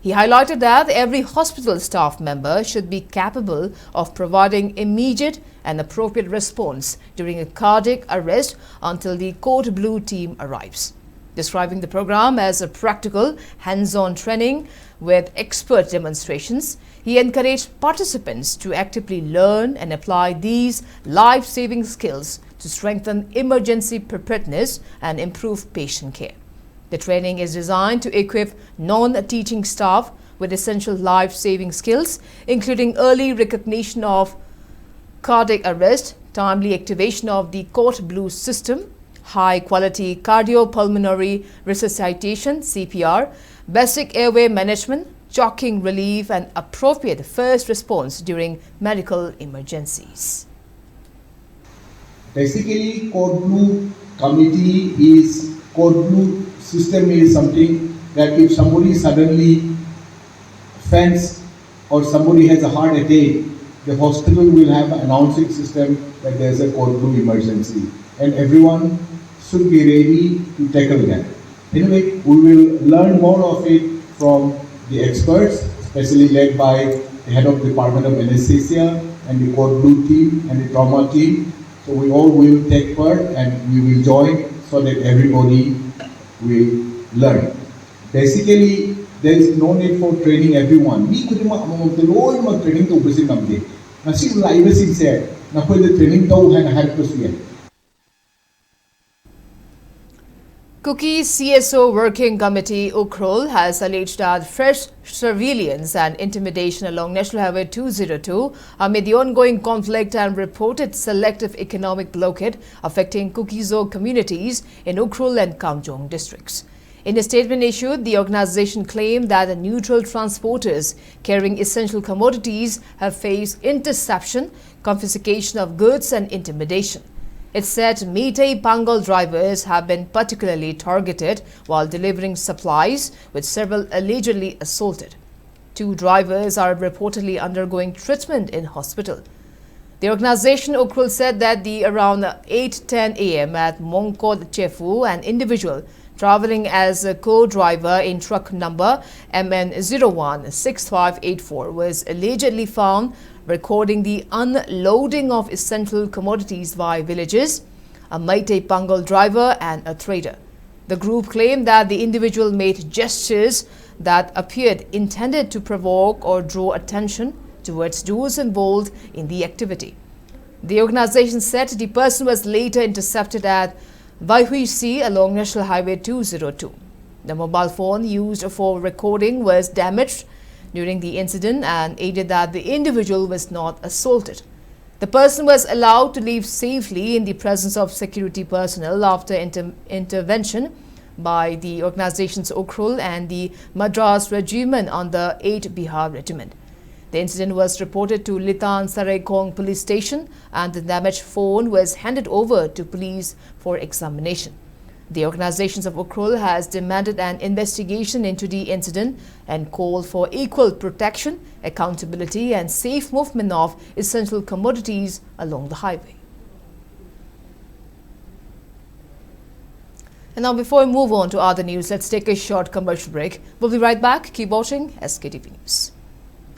He highlighted that every hospital staff member should be capable of providing immediate and appropriate response during a cardiac arrest until the Code Blue team arrives. Describing the program as a practical, hands-on training with expert demonstrations, he encouraged participants to actively learn and apply these life-saving skills to strengthen emergency preparedness and improve patient care. The training is designed to equip non-teaching staff with essential life-saving skills, including early recognition of Cardiac arrest, timely activation of the code blue system, high quality cardiopulmonary resuscitation, C P R, basic airway management, choking relief, and appropriate first response during medical emergencies. Basically, code blue committee is, code blue system is something that if somebody suddenly faints or somebody has a heart attack, the hospital will have an announcing system that there's a code blue emergency, and everyone should be ready to tackle that. Anyway, we will learn more of it from the experts, especially led by the head of Department of Anesthesia and the code blue team and the trauma team. So we all will take part and we will join so that everybody will learn. Basically, there is no need for training everyone. ꯃꯤ ꯈꯨꯗꯤꯡꯃꯛ ꯑꯃꯃꯝꯇ ꯂꯣꯏꯅꯃꯛ training ꯇꯧꯕꯁꯤ ꯉꯝꯗꯦ꯫ ꯉꯁꯤ ꯂꯥꯛꯏꯕꯁꯤꯡꯁꯦ ꯅꯈꯣꯏꯗ training ꯇꯧ ꯍꯥꯏꯅ ꯍꯥꯏꯔꯛꯄꯁꯨ ꯌꯥꯏ꯫ Kuki C S O Working Committee Ukhrul has alleged that fresh surveillance and intimidation along National Highway two zero two amid the ongoing conflict and reported selective economic blockade affecting Kuki-Zo communities in Ukhrul and Kamjong districts. In a statement issued, the organization claimed that the neutral transporters carrying essential commodities have faced interception, confiscation of goods, and intimidation. It said Meitei Pangal drivers have been particularly targeted while delivering supplies, with several allegedly assaulted. Two drivers are reportedly undergoing treatment in hospital. The organization Ukhrul said that the around eight ten a m at Mongkot Chefu, an individual traveling as a co-driver in truck number M N zero one six five eight four was allegedly found recording the unloading of essential commodities by villagers, a Meitei Pangal driver and a trader. The group claimed that the individual made gestures that appeared intended to provoke or draw attention towards those involved in the activity. The organization said the person was later intercepted at Vaihuisi along National Highway two zero two. The mobile phone used for recording was damaged during the incident and aided that the individual was not assaulted. The person was allowed to leave safely in the presence of security personnel after inter- intervention by the organizations Ukhrul and the Madras Regiment on the eight Bihar Regiment. The incident was reported to Litan Saraikhong Police Station, and the damaged phone was handed over to police for examination. The organizations of Ukhrul has demanded an investigation into the incident and called for equal protection, accountability, and safe movement of essential commodities along the highway. And now, before we move on to other news, let's take a short commercial break. We'll be right back. Keep watching S K T V News.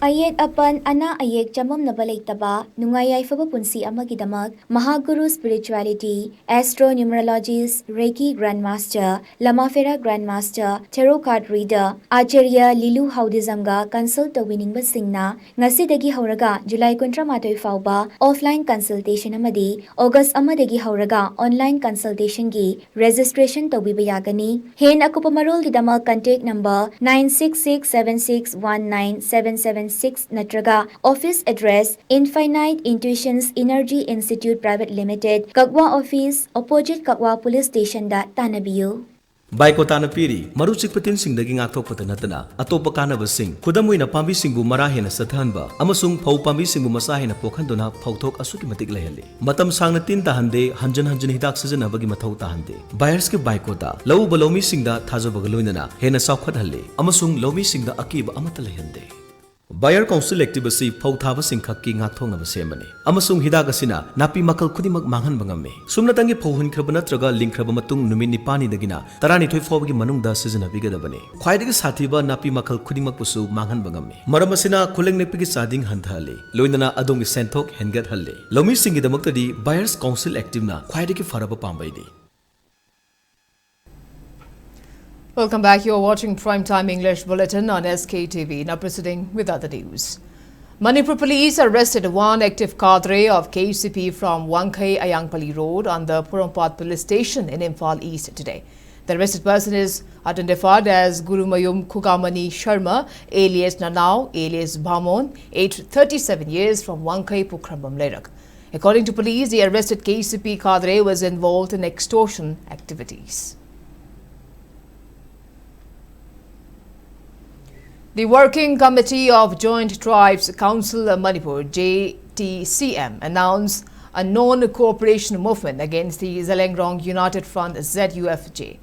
ꯑꯌꯦꯠ ꯑꯄꯟ ꯑꯅꯥ ꯑꯌꯦꯛ ꯆꯃꯝꯅꯕ ꯂꯩꯇꯕ ꯅꯨꯡꯉꯥꯏ ꯌꯥꯏꯐꯕ ꯄꯨꯟꯁꯤ ꯑꯃꯒꯤꯗꯃꯛ ꯃꯍꯥꯒꯨꯔꯨ spirituality, astro numerologist, reiki grand master, ꯂꯃꯥꯐꯦꯔꯥ grand master, tarot card reader, Acharya Lilu ꯍꯥꯎꯗꯤꯖꯝꯒ ꯀꯟꯁꯜ ꯇꯧꯕꯤꯅꯤꯡꯕꯁꯤꯡꯅ ꯉꯁꯤꯗꯒꯤ ꯍꯧꯔꯒ ꯖꯨꯂꯥꯏ ꯀꯨꯟꯊ꯭ꯔꯥ ꯃꯥꯊꯣꯏ ꯐꯥꯎꯕ ꯑꯣꯐꯂꯥꯏꯟ ꯀꯟꯁꯜꯇꯦꯁꯟ ꯑꯃꯗꯤ ꯑꯣꯒꯁ ꯑꯃꯗꯒꯤ ꯍꯧꯔꯒ ꯑꯣꯟꯂꯥꯏꯟ ꯀꯟꯁꯜꯇꯦꯁꯟꯒꯤ ꯔꯦꯖꯤꯁꯇ꯭ꯔꯦꯁꯟ ꯇꯧꯕꯤꯕ ꯌꯥꯒꯅꯤ꯫ ꯍꯦꯟꯅ ꯑꯀꯨꯞꯄ ꯃꯔꯣꯜꯒꯤꯗꯃꯛ contact number nine six six seven six one nine seven seven six ꯅꯠꯇ꯭ꯔꯒ office address Infinite Intuitions Energy Institute Private Limited, Kakwa office, opposite Kakwa police ꯁ꯭ꯇꯦꯁꯟꯗ ꯇꯥꯟꯅꯕꯤꯌꯨ꯫ ꯕꯥꯏꯀꯣꯇꯥꯅ ꯄꯤꯔꯤ ꯃꯔꯨ ꯆꯤꯛꯄ ꯇꯤꯟꯁꯤꯡꯗꯒꯤ ꯉꯥꯛꯊꯣꯛꯄꯇ ꯅꯠꯇꯅ ꯑꯇꯣꯞꯄ ꯀꯥꯟꯅꯕꯁꯤꯡ, ꯈꯨꯗꯝ ꯑꯣꯏꯅ ꯄꯥꯝꯕꯤꯁꯤꯡꯕꯨ ꯃꯔꯥ ꯍꯦꯟꯅ ꯆꯠꯊꯍꯟꯕ ꯑꯃꯁꯨꯡ ꯐꯧ ꯄꯥꯝꯕꯤꯁꯤꯡꯕꯨ ꯃꯆꯥ ꯍꯦꯟꯅ ꯄꯣꯛꯍꯟꯗꯨꯅ ꯐꯧꯊꯣꯛ ꯑꯁꯨꯛꯀꯤ ꯃꯇꯤꯛ ꯂꯩꯍꯜꯂꯤ꯫ ꯃꯇꯝ ꯁꯥꯡꯅ ꯇꯤꯟ ꯇꯥꯍꯟꯗꯦ, ꯍꯟꯖꯤꯟ ꯍꯟꯖꯤꯟ ꯍꯤꯗꯥꯛ ꯁꯤꯖꯤꯟꯅꯕꯒꯤ ꯃꯊꯧ ꯇꯥꯍꯟꯗꯦ꯫ ꯕꯥꯌꯔꯁꯀꯤ ꯕꯥꯏꯀꯣꯇꯥ ꯂꯧ ꯎꯕ ꯂꯧꯃꯤꯁꯤꯡꯗ ꯊꯥꯖꯕꯒ ꯂꯣꯏꯅꯅ ꯍꯦꯟꯅ ꯆꯥꯎꯈꯠꯍꯜꯂꯤ ꯑꯃꯁꯨꯡ ꯂꯧꯃꯤꯁꯤꯡꯗ ꯑꯀꯤꯕ ꯑꯃꯠꯇ ꯂꯩꯍꯟꯗꯦ꯫ ꯕꯥꯌꯔ ꯀꯥꯎꯟꯁꯤꯜ ꯑꯦꯛꯇꯤꯚ ꯑꯁꯤ ꯐꯧ ꯊꯥꯕꯁꯤꯡ ꯈꯛꯀꯤ ꯉꯥꯛꯊꯣꯛꯅꯕ ꯁꯦꯝꯕꯅꯤ ꯑꯃꯁꯨꯡ ꯍꯤꯗꯥꯛ ꯑꯁꯤꯅ ꯅꯥꯄꯤ ꯃꯈꯜ ꯈꯨꯗꯤꯡꯃꯛ ꯃꯥꯡꯍꯟꯕ ꯉꯝꯃꯤ꯫ ꯁꯨꯞꯅꯇꯪꯒꯤ ꯐꯧ ꯍꯨꯟꯈ꯭ꯔꯕ ꯅꯠꯇ꯭ꯔꯒ ꯂꯤꯡꯈ꯭ꯔꯕ ꯃꯇꯨꯡ ꯅꯨꯃꯤꯠ ꯅꯤꯄꯥꯜꯅꯤꯗꯒꯤꯅ ꯇꯔꯥꯅꯤꯊꯣꯏ ꯐꯥꯎꯕꯒꯤ ꯃꯅꯨꯡꯗ ꯁꯤꯖꯤꯟꯅꯕꯤꯒꯗꯕꯅꯤ꯫ ꯈ꯭ꯋꯥꯏꯗꯒꯤ ꯁꯥꯊꯤꯕ ꯅꯥꯄꯤ ꯃꯈꯜ ꯈꯨꯗꯤꯡꯃꯛꯄꯨꯁꯨ ꯃꯥꯡꯍꯟꯕ ꯉꯝꯃꯤ꯫ ꯃꯔꯝ ꯑꯁꯤꯅ ꯈꯨꯂꯦꯡ ꯅꯦꯛꯄꯒꯤ ꯆꯥꯗꯤꯡ ꯍꯟꯊꯍꯜꯂꯤ, ꯂꯣꯏꯅꯅ ꯑꯗꯣꯝꯒꯤ ꯁꯦꯟꯊꯣꯛ ꯍꯦꯟꯒꯠꯍꯜꯂꯤ꯫ ꯂꯧꯃꯤꯁꯤꯡꯒꯤꯗꯃꯛꯇꯗꯤ ꯕꯥꯌꯔꯁ ꯀꯥꯎꯟꯁꯤꯜ ꯑꯦꯛꯇꯤꯚꯅ ꯈ꯭ꯋꯥꯏꯗꯒꯤ ꯐꯔꯕ ꯄꯥꯝꯕꯩꯅꯤ꯫ Welcome back. You're watching Prime Time English Bulletin on S K T V. Now proceeding with other news. Manipur police arrested one active cadre of K C P from Wangkhei Ayangpali Road on the Porompat Police Station in Imphal East today. The arrested person is identified as Gurumayum Khugamani Sharma, alias Nanao, alias Bhamon, aged thirty-seven years, from Wangkhei Pukhrambam Leirak. According to police, the arrested K C P cadre was involved in extortion activities. The Working Committee of Joint Tribes Council Manipur, J T C M, announced a non-cooperation movement against the Zeliangrong United Front, Z U F J.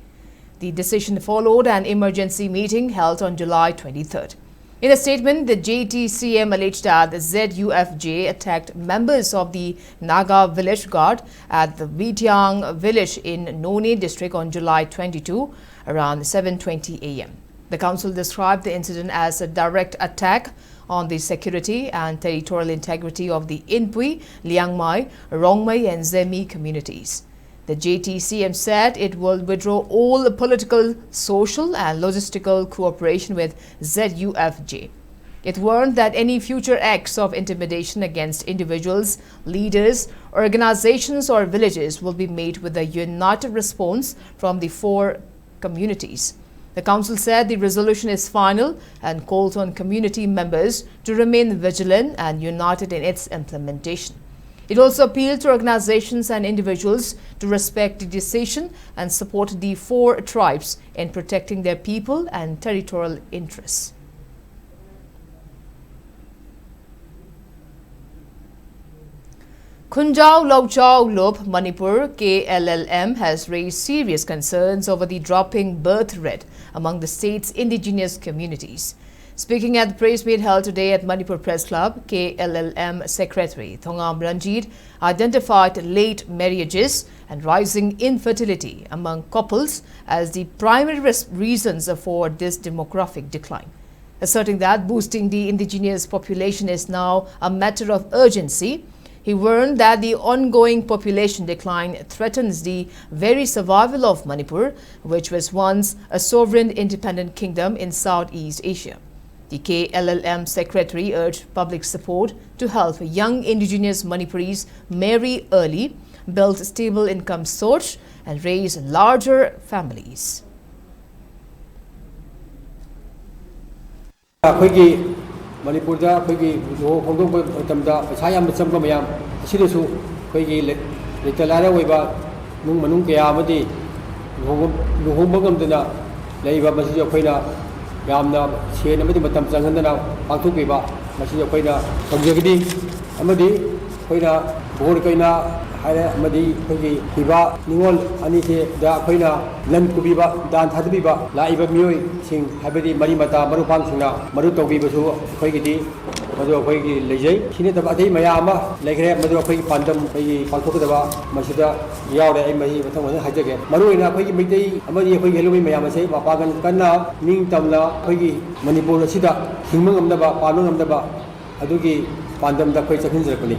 The decision followed an emergency meeting held on July twenty-third. In a statement, the J T C M alleged that the Z U F J attacked members of the Naga village guard at the Vitiang village in Noney district on July twenty-two, around seven twenty a m. The council described the incident as a direct attack on the security and territorial integrity of the Inpui, Liangmai, Rongmei, and Zemi communities. The J T C M said it will withdraw all political, social, and logistical cooperation with Z U F J. It warned that any future acts of intimidation against individuals, leaders, organizations, or villages will be met with a united response from the four communities. The council said the resolution is final and called on community members to remain vigilant and united in its implementation. It also appealed to organizations and individuals to respect the decision and support the four tribes in protecting their people and territorial interests. Khunjao Lauchao Lop Manipur, K L L M, has raised serious concerns over the dropping birth rate among the state's indigenous communities. Speaking at the press meet held today at Manipur Press Club, K L L M Secretary Thongam Ranjit identified late marriages and rising infertility among couples as the primary res- reasons for this demographic decline. Asserting that boosting the indigenous population is now a matter of urgency, he warned that the ongoing population decline threatens the very survival of Manipur, which was once a sovereign independent kingdom in Southeast Asia. The K L L M secretary urged public support to help young indigenous Manipuris marry early, build stable income source, and raise larger families. ꯑꯩꯈꯣꯏꯒꯤ ꯃꯅꯤꯄꯨꯔꯗ ꯑꯩꯈꯣꯏꯒꯤ ꯂꯨꯍꯣꯡ ꯈꯣꯡꯗꯣꯡꯕ ꯃꯇꯝꯗ ꯄꯩꯁꯥ ꯌꯥꯝꯅ ꯆꯪꯕ ꯃꯌꯥꯝ ꯑꯁꯤꯗꯁꯨ ꯑꯩꯈꯣꯏꯒꯤ ꯂꯩ- ꯂꯩꯇ ꯂꯥꯏꯔ ꯑꯣꯏꯕ ꯏꯃꯨꯡ ꯃꯅꯨꯡ ꯀꯌꯥ ꯑꯃꯗꯤ ꯂꯨꯍꯣꯡꯕ ꯂꯨꯍꯣꯡꯕ ꯉꯝꯗꯅ ꯂꯩꯕ ꯃꯁꯤꯁꯨ ꯑꯩꯈꯣꯏꯅ ꯌꯥꯝꯅ ꯁꯦꯟ ꯑꯃꯗꯤ ꯃꯇꯝ ꯆꯪꯍꯟꯗꯅ ꯄꯥꯡꯊꯣꯛꯄꯤꯕ ꯃꯁꯤ ꯑꯩꯈꯣꯏꯅ ꯇꯧꯖꯒꯅꯤ꯫ ꯑꯃꯗꯤ ꯑꯩꯈꯣꯏꯅ ꯕꯣꯔ ꯀꯩꯅꯥ ꯍꯥꯏꯔꯦ ꯑꯃꯗꯤ ꯑꯩꯈꯣꯏꯒꯤ ꯄꯤꯕ ꯅꯤꯉꯣꯜ ꯑꯅꯤꯁꯤꯗ ꯑꯩꯈꯣꯏꯅ ꯂꯟ ꯄꯨꯕꯤꯕ, ꯗꯥꯟ ꯊꯥꯗꯕꯤꯕ, ꯂꯥꯛꯏꯕ ꯃꯤꯑꯣꯏꯁꯤꯡ ꯍꯥꯏꯕꯗꯤ ꯃꯔꯤ ꯃꯇꯥ ꯃꯔꯨꯞ ꯃꯄꯥꯡꯁꯤꯡꯅ ꯃꯔꯨꯞ ꯇꯧꯕꯤꯕꯁꯨ ꯑꯩꯈꯣꯏꯒꯤꯗꯤ ꯃꯗꯨ ꯑꯩꯈꯣꯏꯒꯤ ꯂꯩꯖꯩ꯫ ꯁꯤ ꯅꯠꯇꯕ ꯑꯇꯩ ꯃꯌꯥꯝ ꯑꯃ ꯂꯩꯈ꯭ꯔꯦ, ꯃꯗꯨ ꯑꯩꯈꯣꯏꯒꯤ ꯄꯥꯟꯗꯝ ꯑꯩꯈꯣꯏꯒꯤ ꯄꯥꯡꯊꯣꯛꯀꯗꯕ ꯃꯁꯤꯗ ꯌꯥꯎꯔꯦ꯫ ꯑꯩ ꯃꯁꯤ ꯃꯊꯪ ꯃꯊꯪ ꯍꯥꯏꯖꯒꯦ꯫ ꯃꯔꯨꯑꯣꯏꯅ ꯑꯩꯈꯣꯏꯒꯤ ꯃꯩꯇꯩ ꯑꯃꯗꯤ ꯑꯩꯈꯣꯏꯒꯤ ꯍꯦꯂꯣꯏ ꯃꯌꯥꯝ ꯑꯁꯦ ꯃꯄꯥꯡꯒꯜ ꯀꯟꯅ ꯅꯤꯡꯇꯝꯅ ꯑꯩꯈꯣꯏꯒꯤ ꯃꯅꯤꯄꯨꯔ ꯑꯁꯤꯗ ꯍꯤꯡꯕ ꯉꯝꯅꯕ, ꯄꯥꯟꯕ ꯉꯝꯅꯕ ꯑꯗꯨꯒꯤ ꯄꯥꯟꯗꯝꯗ ꯑꯩꯈꯣꯏ ꯆꯪꯁꯤꯟꯖꯔꯛꯄꯅꯤ꯫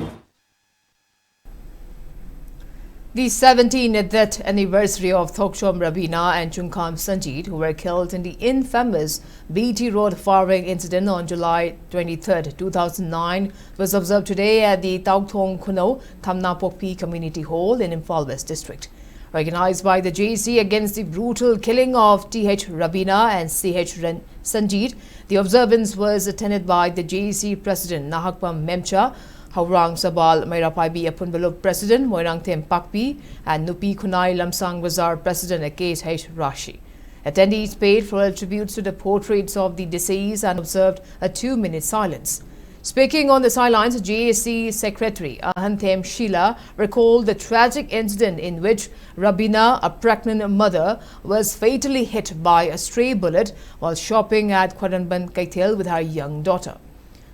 The seventeenth death anniversary of Thokchom Rabina and Chungkham Sanjit, who were killed in the infamous B T Road firing incident on July twenty-third, two thousand nine, was observed today at the Taukthong Khuno Thamnapokpi Community Hall in Imphal West District. Organized by the J A C against the brutal killing of T H Rabina and C H Ren- Sanjit, the observance was attended by the J A C President Nahakpam Memcha, Haurang Sabal Meirapaibi Apunbalup President Moirangthem Pakpi, and Nupi Khunai Lamsang Bazar President Akesh H Rashi. Attendees paid floral tributes to the portraits of the deceased and observed a two-minute silence. Speaking on the sidelines, J A C Secretary Ahanthem Sheila recalled the tragic incident in which Rabina, a pregnant mother, was fatally hit by a stray bullet while shopping at Khwaranban Kaithel with her young daughter.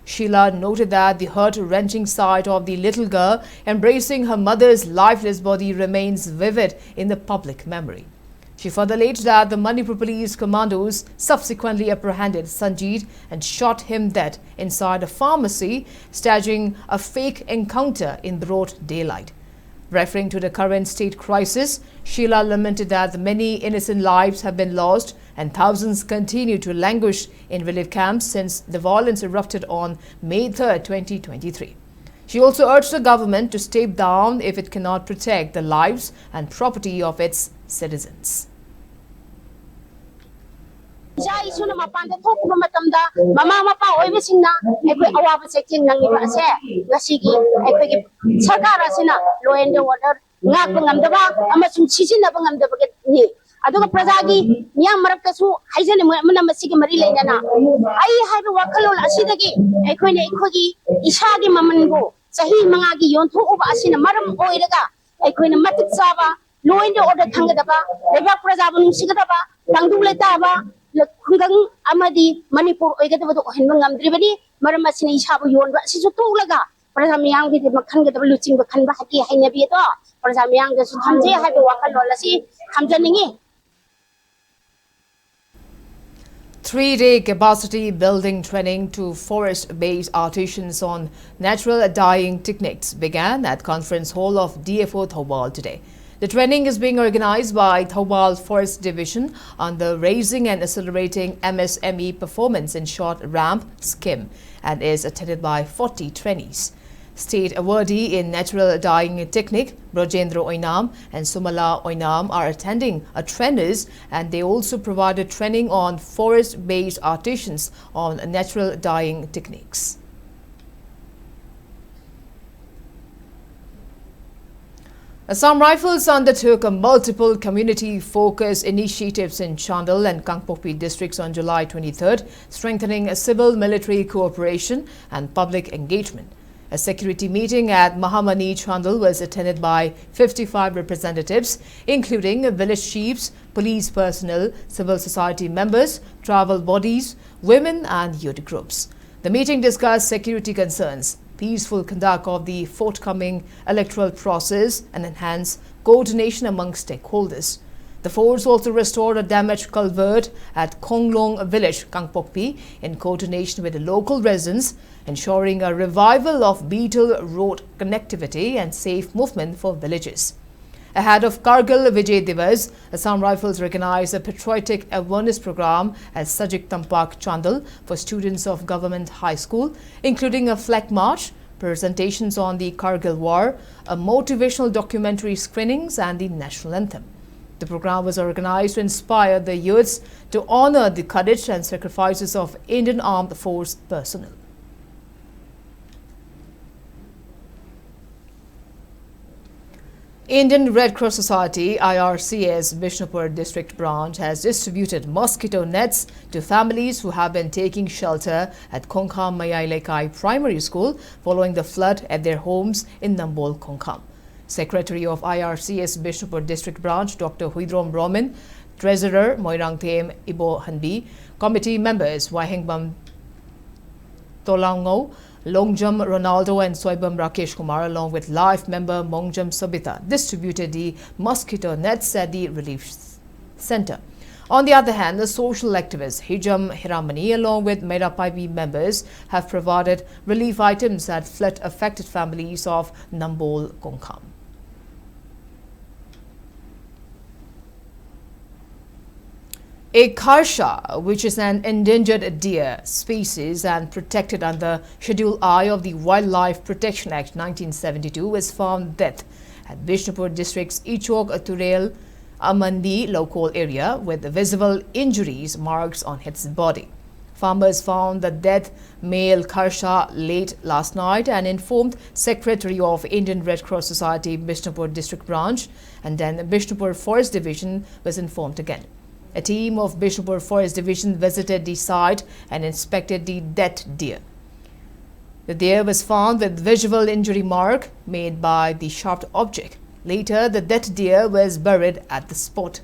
Sheila noted that the heart-wrenching sight of the little girl embracing her mother's lifeless body remains vivid in the public memory. She further alleged that the Manipur police commandos subsequently apprehended Sanjit and shot him dead inside a pharmacy, staging a fake encounter in broad daylight. Referring to the current state crisis, Sheila lamented that many innocent lives have been lost and thousands continue to languish in relief camps since the violence erupted on May third, twenty twenty-three. She also urged the government to step down if it cannot protect the lives and property of its citizens. ꯏꯆꯥ ꯏꯁꯨꯅ ꯃꯄꯥꯟꯗ ꯊꯣꯛꯄ ꯃꯇꯝꯗ ꯃꯃꯥ ꯃꯄꯥ ꯑꯣꯏꯕꯁꯤꯡꯅ ꯑꯩꯈꯣꯏ ꯑꯋꯥꯕ ꯆꯩꯊꯦꯡ ꯅꯪꯉꯤꯕ ꯑꯁꯦ ꯉꯁꯤꯒꯤ ꯑꯩꯈꯣꯏꯒꯤ ꯁꯔꯀꯥꯔ ꯑꯁꯤꯅ law and order ꯉꯥꯛꯄ ꯉꯝꯗꯕ ꯑꯃꯁꯨꯡ ꯁꯤꯖꯤꯟꯅꯕ ꯉꯝꯗꯕꯒꯤꯅꯤ꯫ ꯑꯗꯨꯒ ꯄ꯭ꯔꯖꯥꯒꯤ ꯃꯤꯌꯥꯝ ꯃꯔꯛꯇꯁꯨ ꯍꯥꯏꯖꯅꯤꯡꯕ ꯑꯃꯅ ꯃꯁꯤꯒꯤ ꯃꯔꯤ ꯂꯩꯅꯅ ꯑꯩ ꯍꯥꯏꯕ ꯋꯥꯈꯜꯂꯣꯟ ꯑꯁꯤꯗꯒꯤ ꯑꯩꯈꯣꯏꯅ ꯑꯩꯈꯣꯏꯒꯤ ꯏꯁꯥꯒꯤ ꯃꯃꯜꯕꯨ ꯆꯍꯤ ꯃꯉꯥꯒꯤ ꯌꯣꯟꯊꯣꯛꯎꯕ ꯑꯁꯤꯅ ꯃꯔꯝ ꯑꯣꯏꯔꯒ ꯑꯩꯈꯣꯏꯅ ꯃꯇꯤꯛ ꯆꯥꯕ law and order ꯊꯝꯒꯗꯕ, ꯂꯩꯕꯥꯛ ꯄ꯭ꯔꯖꯥꯕꯨ ꯅꯨꯡꯁꯤꯒꯗꯕ, ꯇꯪꯗꯨ ꯂꯩꯇꯥꯕ ꯈꯨꯡꯒꯪ ꯑꯃꯗꯤ ꯃꯅꯤꯄꯨꯔ ꯑꯣꯏꯒꯗꯕꯗꯨ ꯑꯣꯏꯍꯟꯕ ꯉꯝꯗ꯭ꯔꯤꯕꯅꯤ꯫ ꯃꯔꯝ ꯑꯁꯤꯅ ꯏꯁꯥꯕꯨ ꯌꯣꯟꯕ ꯑꯁꯤꯁꯨ ꯇꯣꯛꯂꯒ ꯄ꯭ꯔꯖꯥ ꯃꯤꯌꯥꯝꯒꯤꯗꯃꯛ ꯈꯟꯒꯗꯕ ꯂꯨꯆꯤꯡꯕ ꯈꯟꯕ ꯍꯥꯏꯕꯒꯤ ꯍꯩꯅꯕꯤ ꯑꯗꯣ ꯄ꯭ꯔꯖꯥ ꯃꯤꯌꯥꯝꯗꯁꯨ ꯊꯝꯖꯩ ꯍꯥꯏꯕ ꯋꯥꯈꯜꯂꯣꯟ ꯑꯁꯤ ꯊꯝꯖꯅꯤꯡꯏ꯫ Three-day capacity building training to forest-based artisans on natural dyeing techniques began at Conference Hall of D F O Thoubal today. The training is being organized by Thoubal Forest Division under Raising and Accelerating M S M E Performance in Short, ramp, scheme and is attended by forty trainees. State awardee in natural dyeing technique, Brojendra Oinam and Sumala Oinam are attending as trainers, and they also provided training on forest-based artisans on natural dyeing techniques. Assam Rifles undertook a multiple community-focused initiatives in Chandel and Kangpokpi districts on July twenty-third, strengthening civil-military cooperation and public engagement. A security meeting at Mahamani Chandel was attended by fifty-five representatives, including village chiefs, police personnel, civil society members, tribal bodies, women and youth groups. The meeting discussed security concerns, peaceful conduct of the forthcoming electoral process, and enhanced coordination among stakeholders. The force also restored a damaged culvert at Khonglong village, Kangpokpi, in coordination with the local residents, ensuring a revival of betel road connectivity and safe movement for villages. Ahead of Kargil Vijay Diwas, Assam Rifles recognized a patriotic awareness program at Sajik Tampak Chandel for students of Government High School, including a flag march, presentations on the Kargil War, a motivational documentary screenings, and the national anthem. The program was organized to inspire the youths to honor the courage and sacrifices of Indian Armed Force personnel. Indian Red Cross Society, I R C S, Bishnupur District Branch has distributed mosquito nets to families who have been taking shelter at Khongkham Mayai Lekai Primary School following the flood at their homes in Nambol Khongkham. Secretary of I R C S Bishnupur District Branch, Doctor Huidrom Roman, Treasurer Moirangthem Ibo Hanbi, committee members Wahengbam Tolangou, Longjam Ronaldo and Soibam Rakesh Kumar, along with life member Mongjam Sobita, distributed the mosquito nets at the relief center. On the other hand, the social activist Hijam Hiramani, along with Meira Paibi members, have provided relief items at flood affected families of Nambol Khongkham. A karsha, which is an endangered deer species and protected under Schedule I of the Wildlife Protection Act nineteen seventy-two, was found dead at Bishnupur District's Ichok Aturel Amandi Lokol area with visible injuries marks on its body. Farmers found the dead male karsha late last night and informed Secretary of Indian Red Cross Society Bishnupur District Branch, and then Bishnupur Forest Division was informed again. A team of Bishnupur Forest Division visited the site and inspected the dead deer. The deer was found with visual injury mark made by the sharp object. Later, the dead deer was buried at the spot.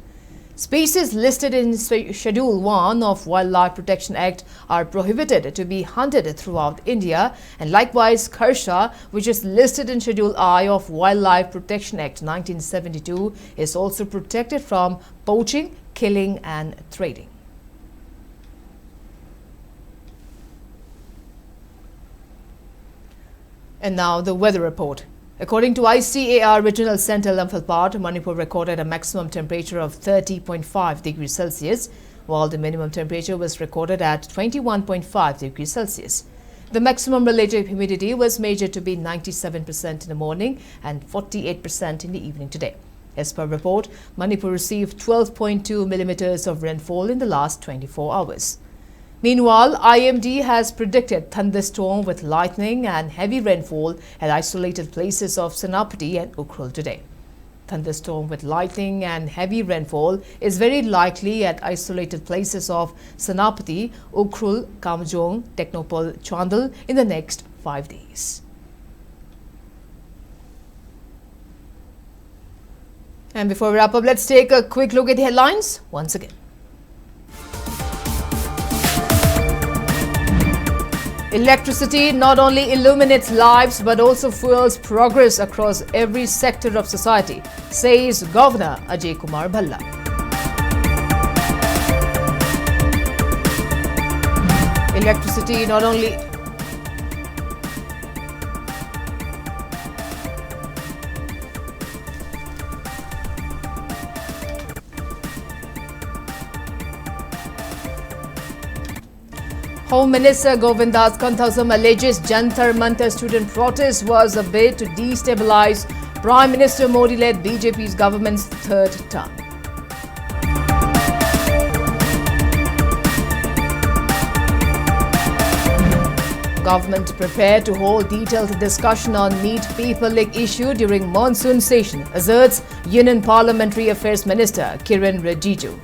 Species listed in Spe- Schedule one of Wildlife Protection Act are prohibited to be hunted throughout India, and likewise karsha, which is listed in Schedule I of Wildlife Protection Act nineteen seventy-two, is also protected from poaching, killing, and trading. And now the weather report. According to I C A R Regional Center Lamphal Part, Manipur recorded a maximum temperature of thirty point five degrees Celsius, while the minimum temperature was recorded at twenty-one point five degrees Celsius. The maximum relative humidity was measured to be ninety-seven percent in the morning and forty-eight percent in the evening today. As per report, Manipur received twelve point two millimeters of rainfall in the last twenty-four hours. Meanwhile, I M D has predicted thunderstorm with lightning and heavy rainfall at isolated places of Senapati and Ukhrul today. Thunderstorm with lightning and heavy rainfall is very likely at isolated places of Senapati, Ukhrul, Kamjong, Teknopal, Chandel in the next five days. And before we wrap up, let's take a quick look at the headlines once again. Electricity not only illuminates lives but also fuels progress across every sector of society, says Governor Ajay Kumar Bhalla. Electricity not only Home Minister Govindas Konthouzam alleges Jantar Mantar student protest was a bid to destabilize Prime Minister Modi-led B J P's government's third term. Government prepared to hold detailed discussion on NEET paper leak issue during monsoon session, asserts Union Parliamentary Affairs Minister Kiren Rijiju.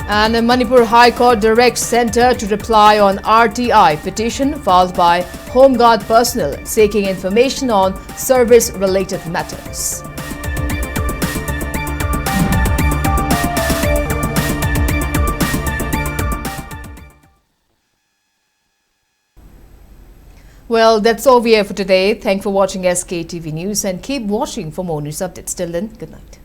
And Manipur High Court directs Centre to reply on R T I petition filed by Home Guard personnel seeking information on service-related matters. Well, that's all we have for today. Thanks for watching S K T V News and keep watching for more news updates. Till then, good night.